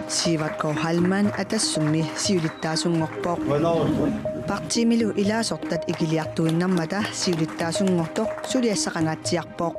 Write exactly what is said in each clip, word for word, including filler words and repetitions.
Sivert K. Heilmann Atassummi siulittaasunngorpoq. Partiimilu ilaasortat ikiliartuinnarmata siulittaasunngortoq suliassaqangaatsiarpoq.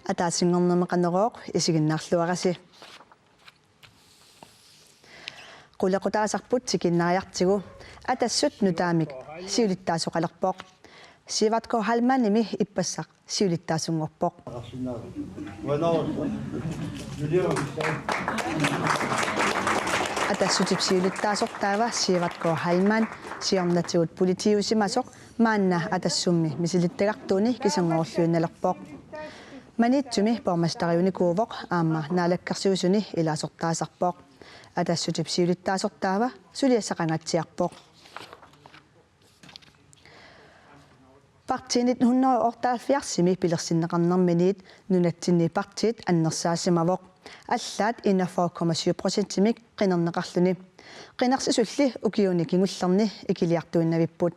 Ataasinngornermi Qanorooq, isiginnaarluarisi. Qulequtaasarput tikinnaariartigu Atassut nutaamik siulittaasoqalerpoq. Sivert K. Heilmannimi ippassaq siulittaasunngorpoq. Atassutip siulittaasortaava Sivert K. Heilmann siornatigut politiiusimasoq maanna Atassummi misilittagartuuni kisanngoruilluinnalerpoq. Maniitsumi borgmesteriunikuuvoq aamma Naalakkersuisuni ilaasortaasarpoq. Atassutip siulittaasortaava suliassaqangaatsiarpoq. Partii nitten hundrede og otteoghalvfjerdsimi pilersinneqarnerminiit nunatsinni partiit annersaasimavoq. Allaat enogfyrre komma syv procentimik qinerneqarluni. Qinersisulli ukiuni kingullerni ikiliartuinnavipput.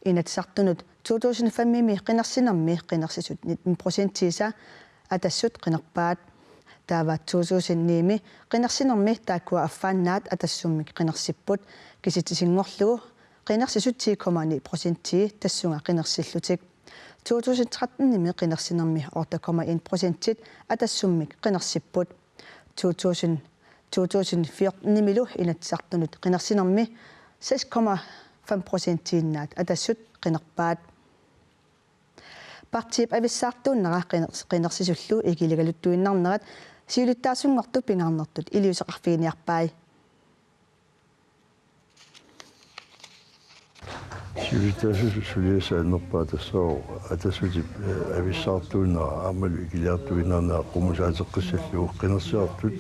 Inatsisartunut to tusind femimi qinersinermi qinersisut nitten procentiisa Atassut qinerpaat. Taava to tusind nimi qinersinermi taakkua affaannaat Atassummik qinersipput, kisitsisinngorlugu qinersisut ti komma ni procentii tassunga qinersillutik. To tusind trettenimi qinersinermi otte komma en procentit Atassummik qinersipput. To tusind, to tusind fjortenimilu Inatsisartunut qinersinermi seks komma fem procentiinnaat Atassut qinerpaat. Partiip avissaartuunnera qiner-, qinersisullu ikiligaluttuinnarnerat siulittaasunngortut pingaarnertut iliuuseqarfiginiarpai. Siulittaasut suliassat annerpaat tassaavoq Atassutip, eh, avissaartuunnera aammalu ikiliartuinnarnera qummut saateqqissallugu qinersisartut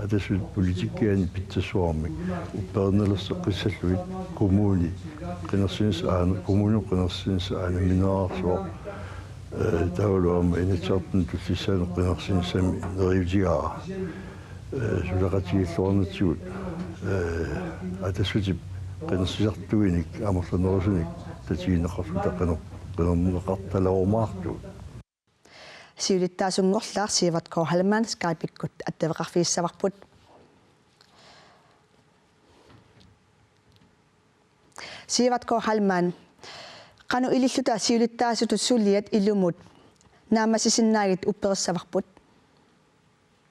Atassutip politikkiani pitsassuarmik upperinnalerseqqissallugit kommuni qinersinissaq aana-, kommuninut qinersinissaq aana nammineerarsuaq. Eh, taavalu aamma Inatsisartuni tullissaanut qinersinissami neriuutigaara. Eh, suleqatigiilluarnatsigut, eh, Atassutip qinersisartuinik amerlanerusunik tatigineqarluta qiner-, qinerneqartalerumaartugut. Siulittaasunngorlaaq Sivert K. Heilmann Skype-ikkut attaveqarfigissavarput. Sivert K. Heilmann, qanoq ililluta siulittaasutut suliat ilumut naammassisinnaagit upperissavarput?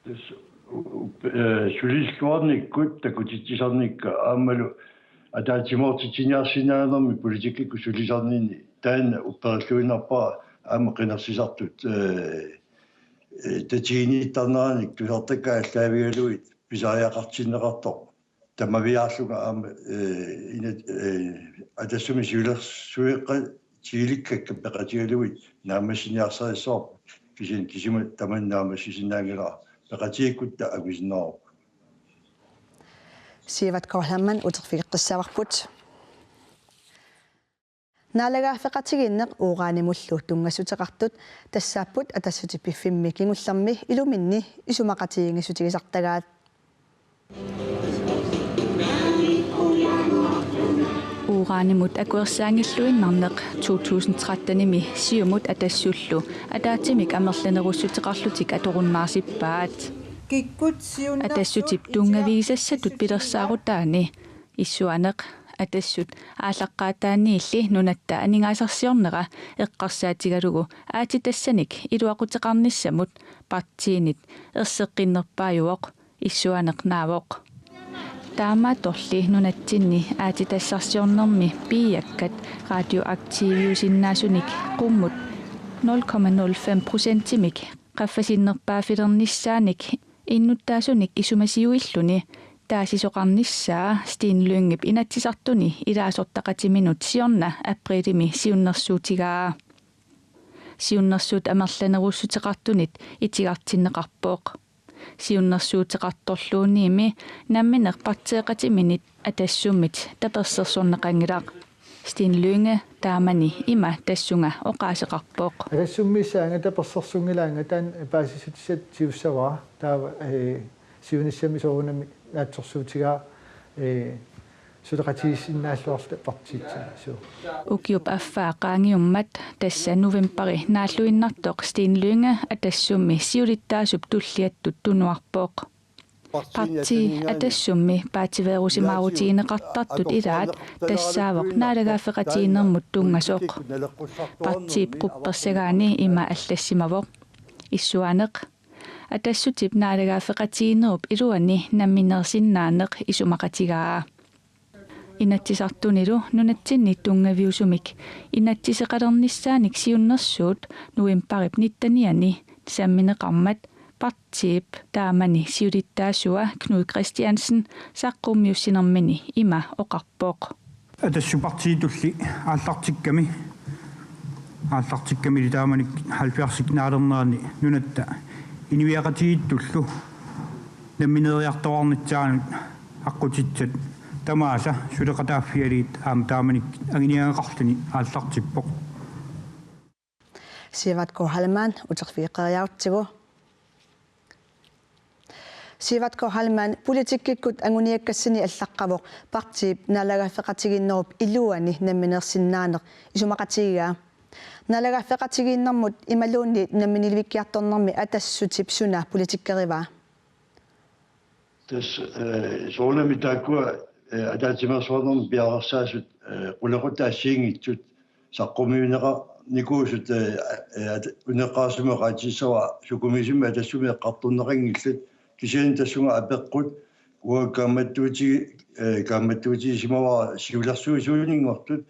Tassa u-, u-, eh, sulilluarnikkut takutitsisarnikka aammalu ataatsimoortitsiniarsinnaanermi politikkikkut sulisarnini taanna upperilluinnarpara aamma qinersisartut, eh, eh, tatiginittarneranik tusartakkat aallaavigalugit pisariaqartinneqartoq. Tamaviaarlunga aamma, eh, ina-, eh, Atassumi siulersueqatigiilikkakka peqatigalugit naammassiniarsarissavarput, kisianni kisima tamanna naammassisinnaanngilara, peqatigiikkutta akusinnaavarput. Sivert K. Heilmann uterfigeqqissavarput. Naalagaaffeqatigiinneq uranimullu tunngassuteqartut tassaapput Atassutip piffimmi kingullermi iluminni isumaqatigiinngissutigisartagaat. Uranimut akuersaanngilluinnarneq to tusind trettenimi Siumut Atassullu ataatsimik amerlanerussuteqarlutik atorunnaarsippaat. Kikkut siunnersuut Atassutip tunngavigisassatut pilersaarutaani issuaneq Atassut aallaqqaataaniilli nunatta aningaasarsiornera eqqarsaatigalugu aatsitassanik iluaquteqarnissamut partiinit erseqqinnerpaajuvoq issuaneq naavoq. Taamaattorli nunatsinni aatsitassarsiornermi piiakkat radioaktiviusinnaasunik qummut nul komma nul fem procentimik qaffasinnerpaaffilernissaanik innuttaasunik isumasiuilluni taasisoqarnissaa Steen Lyngep Inatsisartuni ilaasortaqatiminut siorna aprilimi siunnersuutigaa. Siunnersuut amerlanerussuteqartunit itigartinneqarpoq. Siunnersuuteqartorluunniimmi nammineq partiiqatiminit Atassummit tapersersorneqanngilaq. Steen Lynge taamani ima tassunga oqaaseqarpoq. Atassummiissaanga tapersersunngilaanga taanna paasissutissatut tigussavara. Taava, eh, siunissami soorunami naatsorsuutigaa, eh, Suleqatigiissinnaalluarluta partiitsinni, suu. Ukiup affaa qaangiummat, tassa novembari naalluinnartoq, Steen Lynge Atassummi siulittaasup tulliattut tunuarpoq. Partii Atassummi paatsiveerusimaarutigineqartartut ilaat tassaavoq naalagaaffeqatigiinnermut tunngasoq. Partiip quppersagaani ima allassimavoq: Issuaaneq: Atassutip naalagaaffeqatigiinnerup iluani nammineersinnaaneq isumaqatigaa. Inatsisartunilu nunatsinni tunngaviusumik inatsiseqalernissaanik siunnersuut novembarip nittenianni sammineqarmat partiip taamani siulittaasua Knud Kristiansen saqqummiussinermini ima oqarpoq: Atassut partiitulli aallartikkami, aallartikkamili taamani halvfjerdsik naalernerani nunatta inuiaqatigiittullu nammineeriartuaarnissaanut aqqutissat tamaasa suleqataaffialiit aamma taamanikkut anguniagaqarluni aallartippoq. Sivert K. Heilmann, uterfigeqqeriarutsigu. Sivert K. Heilmann, politikkikkut anguniakkassani allaqqavoq partiip naalagaaffeqatigiinnerup iluani nammineersinnaaneq isumaqatigigaa. Naalagaaffeqatigiinnermut imaluunniit namminiilivikkiartornermi Atassutip suna politikkerivaa? Tassa, eh, soorunami taakkua, eh, ataatsimeersuarnermi piareersaasut, eh, qulequttat assigiinngitsut saqqummiunneqarnikuusut, eh, eh, at-, uneqqarsumik oqaatigissavara sukumiisumik Atassummi eqqartorneqanngillat, kisianni tassunga apeqqut uanga kaammattuutigi-, eh, kaammattuutigisimavara siulersuisuuninngortut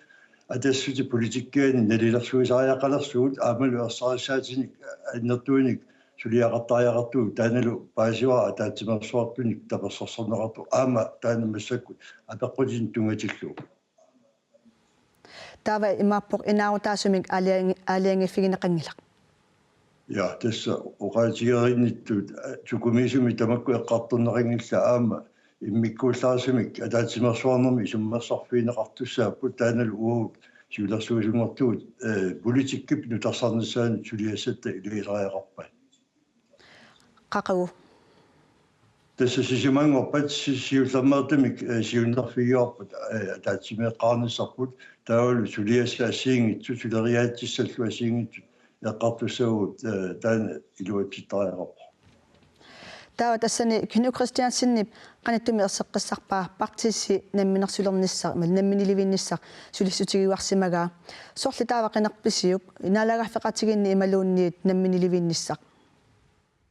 Atassutip politikkiani nalilersuisariaqalersugut aammalu ersarissaatinik annertuinik suliaqartariaqartugut, taannalu paasivara ataatsimeersuartunik tapersersorneqartoq aamma taanna massakkut apeqqutinik tunngatillugu. Taava imaappoq inaarutaasumik aalajangi-, aalajangiiffigineqanngilaq. Ja, tassa oqaatigeriinnittut, eh, sukumiisumik tamakku eqqartorneqanngillat aamma immikkuullarissamik ataatsimeersuarnermi isummersorfigineqartussaapput, taannalu uagut siulersuisunngortugut, eh, politikkip nutarsarnissaanut suliassatta iliuuseriaqarpat. Qaqugu? Tassa sisamanngorpat si-, siullermeertumik, eh, siunnerfigiuarput, eh, ataatsimeeqqaarnissarput, taavalu suliassat assigiinngitsut, suleriaatsissallu assigiinngitsut eqqartussavagut, eh, taanna iluatsittariaqarpoq. Taava tassani Knud Kristiansenip qanittumi erseqqissarpaa partiissi namminersulernissaq, imaluunniit namminiilivinnissaq sulissutigiuarsimagaa. Soorlu taava qinerpisiuk, naalagaaffeqatigiinneq imaluunniit namminiilivinnissaq?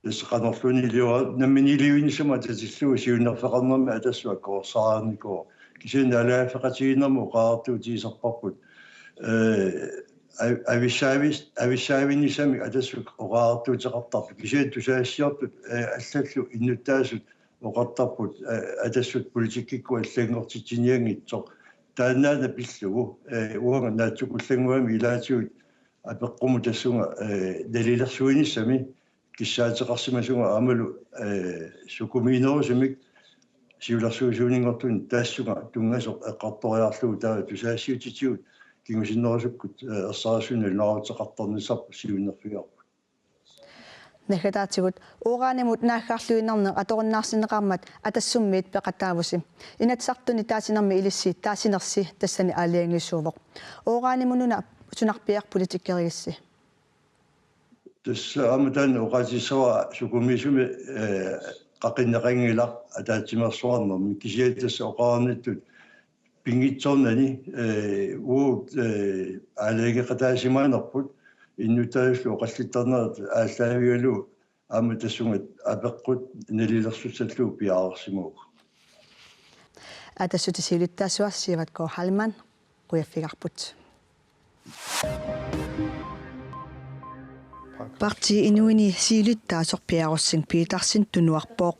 Tassa qanorluunniit iliora-, namminiilivinnissamut atatillugu siunnerfeqarnermi Atassut akkorsaarnikuuvoq. Kisianni naalagaaffeqatigiinnermut oqariartuutigisarparput, eh, av-, avissaavis-, avissaavinnissamik Atassut oqariartuuteqartarpoq. Kisianni tusagassiortut, eh, allallu innuttaasut oqartarput, eh, Atassut politikkikkut allanngortitsinianngitsoq. Taannaana pillugu, eh, uanga naatsukullannguamik ilaatigut apeqqumut tassunga, eh, nalilersuinissami kissaateqarsimasunga aammalu, eh, sukumiinerusumik siulersuisuuninngortunik tassunga tunngasoq eqqartoriarlugu, taava tusagassiutitigut kingusinnerusukkut, eh, ersarissunik nalunaaruteqartarnissarput siunnerfigaarput. Naggataatigut uranimut naaggaarluinnarneq atorunnaarsinneqarmat Atassummiit peqataavusi. Inatsisartuni taasinermi ilissi taasinersi tassani aalajangiisuuvoq. Uranimut una sunarpiaq politikkerigisi? Tassa aamma taanna oqaatigissavara sukumiisumik, eh, qaqinneqanngilaq ataatsimeersuarnermi, kisianni tassa oqarnittut pinngitsoornani, eh, uagut, eh, aalajangeqataasimanerput innuttaasullu oqallittarnerat aallaavigalugu aamma tassunga apeqqut nalilersussallugu piareersimavugut. Atassutip siulittaasua Sivert K. Heilmann, qujaffigaarput. Partii Inuini siulittaasoq Per Rosing Petersen tunuarpoq.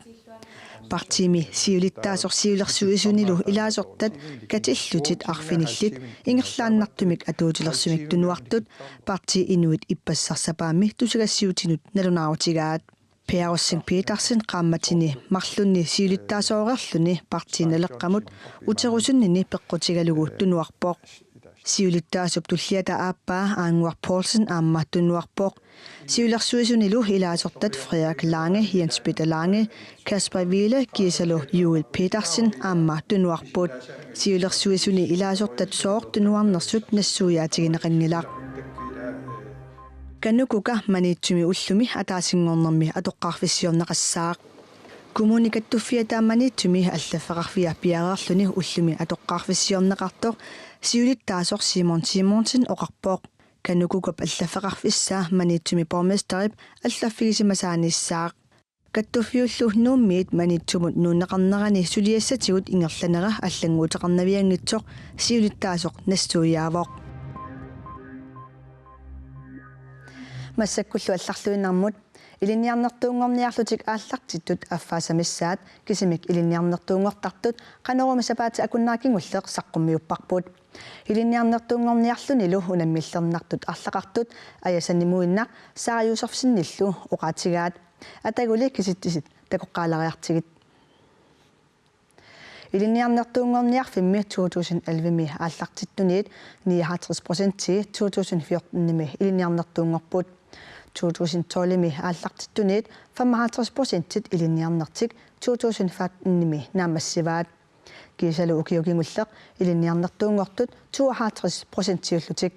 Partiimi siulittaasoq siulersuisunilu ilaasortat katillutit arfinillit ingerlaannartumik atuutilersumik tunuartut Partii Inuit ippassaq sapaammi tusagassiutinut nalunaarutigaat. Per Rosing Petersen qaammatini marlunni siulittaasooreerluni Partii Naleqqamut uterusunnini peqqutigalugu tunuarpoq. Siulittaasup tulliata aappaa Aannguaq Poulsen aamma tunuarpoq. Siulersuisunilu ilaasortat Frederik Lange, Jens Peter Lange, Kasper Wiele kiisalu Juul Petersen aamma tunuarput. Siulersuisuni ilaasortat sooq tunuarnersut nassuiaatigineqanngilaq. KANUKOKA Maniitsumi ullumi ataasinngornermi atoqqaarfissiorneqassaaq. Kommuni kattuffiata Maniitsumi allaffeqarfia piareerluni ullumi atoqqaarfissiorneqartoq siulittaasoq Simon Simonsen oqarpoq. KANUKOKA-p allaffeqarfissaa Maniitsumi borgmesterip allaffigisimasaaniissaaq. Kattuffiullu Nuummiit Maniitsumut nuunneqarnerani suliassatigut ingerlanera allannguuteqarnavianngitsoq siulittaasoq nassuiaavoq. Massakkullu allarluinnarmut. Ilinniarnertuunngorniarlutik aallartittut affaasa missaat kisimik ilinniarnertuunngortartut Qanorooq sapaatip akunnera kingulleq saqqummiupparput. Ilinniarnertuunngorniarlunilu unammillernartut arlaqartut Aja Sanimuinnaq Sara Josefsenillu oqaatigaat. Ataguli kisitsisit takoqqaalaariartigit. Ilinniarnertuunngorniarfimmi to tusind elleve-mi aallartittuniit nioghalvtreds procentii to tusind fjorten-imi ilinniarnertuunngorput. To tusind tolv-imi aallartittuniit femoghalvtreds procentit ilinniarnertik to tusind femten-imi naammassivaat. Kiisalu ukioq kingulleq ilinniarnertuunngortut tooghalvtreds procentiullutik.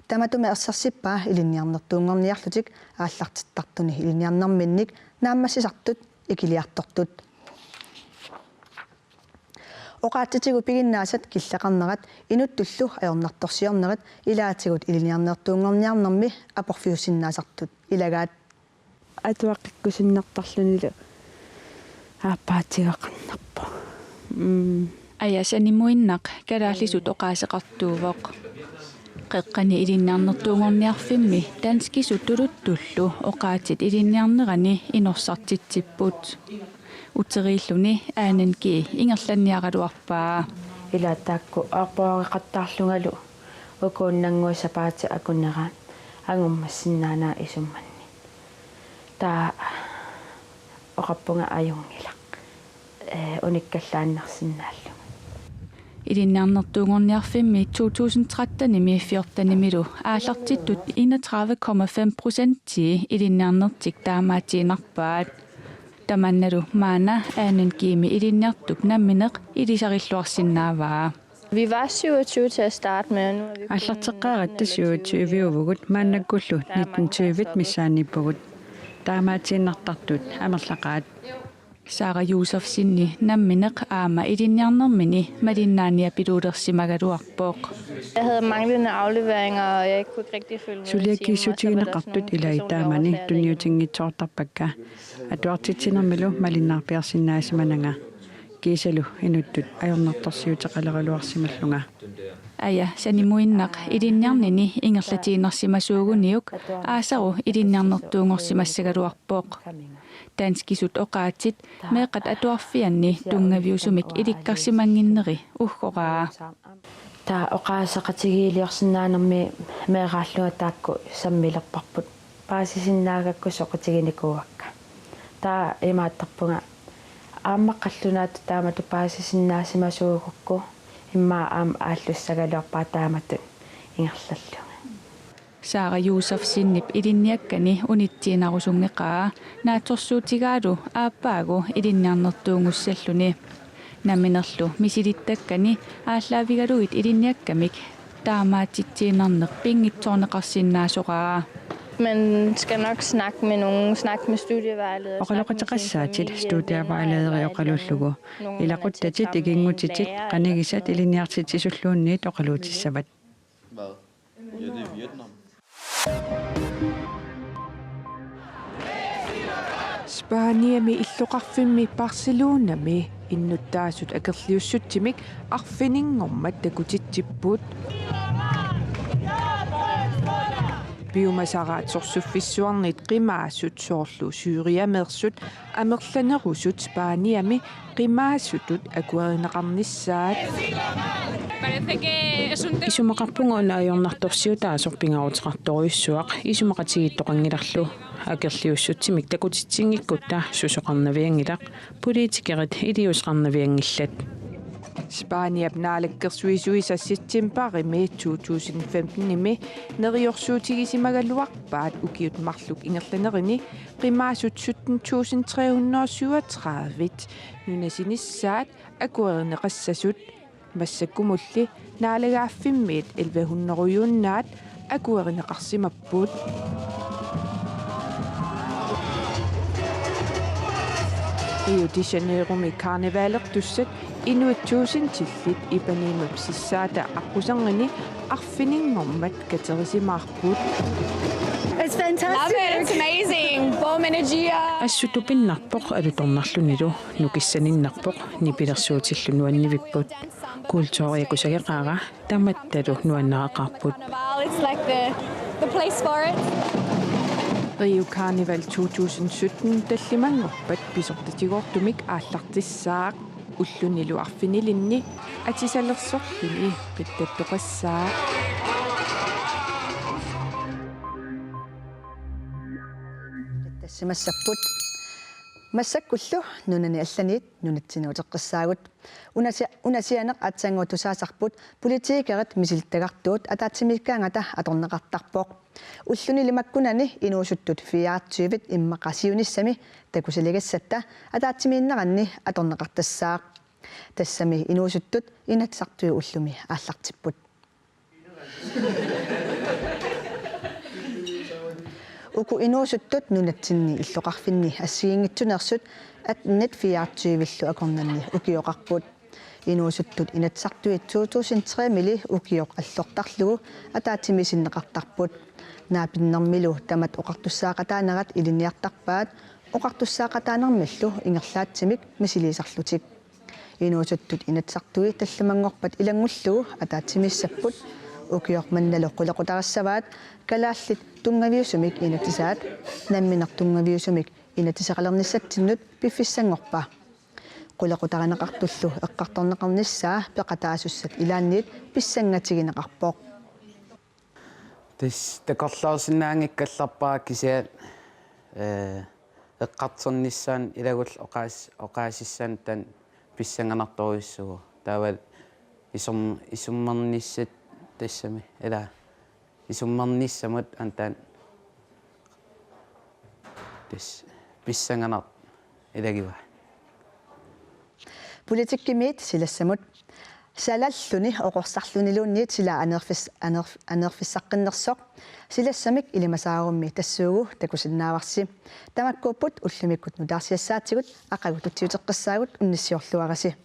Tamatuma ersersippaa ilinniarnertuunngorniarlutik aallartittartuni ilinniarnerminnik naammassisartut ikiliartortut. Oqaatsitigut piginnaasat killeqarnerat inuttullu ajornartorsiornerat ilaatigut ilinniarnertuunngorniarnermi aporfiussinnaasartut ilagaat. Atuaqqikkusunnartarlunilu aappaatigaqarnerpoq. Mm. Aja Sanimuinnaq kalaallisut oqaaseqartuuvoq. Qeqqani ilinniarnertuunngorniarfimmi danskisut tuluttullu oqaatsit ilinniarnerani inorsartitsipput. Uteriilluni A N G ingerlanniaraluarpaa. Ila taakku aappaariqattaarlungalu ukuunnannguit sapaatip akunnera angummassinnaanaa isummanni. Taava oqarpunga ajunngilaq, ee, unikkallaannarsinnaallunga. Ilinniarnertuunngorniarfimmi to tusind tretten-imi fjorten-imilu aallartittut enogtredive komma fem procentii ilinniarnertik taamaatiinnarpaat. Tamannalu maanna A N G-mi ilinniartup nammineq ilisarilluarsinnaavaa. Vi var syvogtyve til at starte med, og nu er vi kun Aallarteqqaaratta syvogtyve-uvugut, maannakkullu nitten tyve-t missaaniippugut. Taamaatiinnartartut amerlaqaat. Sara Josefsenip nammineq aamma ilinniarnermini malinnaaniapiluulersimagaluarpoq. Jeg havde manglende afleveringer, og jeg kunne ikke rigtig følge med i timen, og så var der sådan Suliakkiissutigineqartut nogle ilai personlige taamani årsager, jeg ikke tunniutinngitsoortarpakka. Atuartitsinermilu malinnaarpiarsinnaasimananga. Kiisalu inuttut ajornartorsiuteqaleraluarsimallunga. Aja Sanimuinnaq ilinniarnini ingerlatiinnarsimasuuguniuk aasaru ilinniarnertuunngorsimassagaluarpoq. Danskisut oqaatsit meeqqat atuarfianni tunngaviusumik ilikkarsimannginneri uggoraa. Taava oqaaseqatigiiliorsinnaanermi meeraallunga taakku sammilerparput. Paasisinnaagakku soqutiginikuuakka. Taava imaattarpunga aamma qallunaatut taamatut paasisinnaasimasuugukku immaqa aamma aallussagaluarpara taamatut ingerlallunga. Sara Josefsenip ilinniakkani unitsiinnarussunngeqaa naatsorsuutigaalu aappaagu ilinniarnertuunngussalluni. Namminerlu misilittakkani aallaavigalugit ilinniakkamik taamaatitsiinnarneq pinngitsoorneqarsinnaasoraa. Man skal nok snakke med nogen, snakke med studievejleder, snakke med sin familie, venner, og alt det der. Oqaloqateqassaatit studievejlederi oqalullugu. Ilaquttatit, ikinngutitit, qanigisat ilinniartitsisulluunniit oqaluutissavat. Hvad? Ja, det er Vietnam. Spaniami illoqarfimmi Barcelonami innuttaasut akerliussutsimik arfininngormat takutitsipput. Piumasaraat sorsuffissuarnit qimaasut soorlu Syriameersut amerlanerusut Spaniami qimaasutut akuerineqarnissaat. Isumaqarpunga una ajornartorsiutaasoq pingaaruteqartorujussuaq, isumaqatigiittoqanngilarlu. Akerliussutsimik takutitsinngikkuttaaq susoqarnavianngilaq, politikerit iliuuseqarnavianngillat. Spaniap naalakkersuisuisa septembarimi to tusind femtenimi neriorsuutigisimagaluarpaat ukiut marluk ingerlanerini qimaasut sytten tusind tre hundrede og syvogtredive nunassinissaat akuerineqassasut. Massakkumulli naalagaaffimmiit elleve hundrede-uunnaat akuerineqarsimapput. Rio de Janeiromi karnevalertussat inuit tuusintillit Ipanimap sissaata aqquserngini arfininngormat katerisimaarput. It's fantastic. Love it. It's amazing. Bom energia. Assut tupinnarpoq alutornarlunilu nukissaninnerpoq nipilersuutillu nuannivipput. Kulturi kusageqaara tamattalu nuannareqaarput. It's like the, the place for it. Rio Karneval to tusind sytten tallimanngorpat pisortatigoortumik aallartissaaq. Ullunilu arfinilinni atisalersorluni qittattoqassaaq. Qittassimassapput. Massakkullu nunani allaniit nunatsinni uteqqissaagut. Unasi-, unasianeq aatsaannguaq tusaasarput politikerit misilittagartuut ataatsimiikkaangata atorneqartarpoq. Ullunilu makkunani inuusuttut fireogtyvit immaqa siunissami takusaligassatta ataatsimiinneranni atorneqartassaaq. Tassami inuusuttut Inatsisartui ullumi aallartipput. Uku inuusuttut nunatsinni illoqarfinni assigiinngitsuneersut attenit fireogtyvillu akornanni ukioqarput. Inuusuttut Inatsisartui to tusind tre-mili ukioq allortarlugu ataatsimiisinneqartarput. Naapinnermilu tamat oqartussaaqataanerat ilinniartarpaat, oqartussaaqataanermillu ingerlaatsimik misiliisarlutik. Inuusuttut Inatsisartui tallimanngorpat ilanngullugu ataatsimiissapput. Ukioq mannalu qulequtarissavaat kalaallit tunngaviusumik inatsisaat nammineq tunngaviusumik inatsiseqalernissatsinnut piffissanngorpa. Qulequtarineqartullu eqqartorneqarnissaa peqataasussat ilaanniit pissangatigineqarpoq. Tassa takorloorsinnaanngikkallarpara kisianni, ee, eqqartornissaanut ilagullu oqaas-, oqaasissanik taanna pissanganartorujussuuvoq. Taavalu isum-, isummernissat tassami, ilaa, isummernissamut aamma taanna tassa pissanganartoq ilagivara. Politikkimiit silassamut. Salalluni oqorsarluniluunniit sila aneerfis-, aneerf-, aneerfissaqqinnersoq. Silassamik ilimasaarummi tassuugu takusinnaavarsi. Tamakkuupput ullumikkut nutaarsiassaatigut, aqagu tutsiuteqqissaagut, unnussiorluarisi.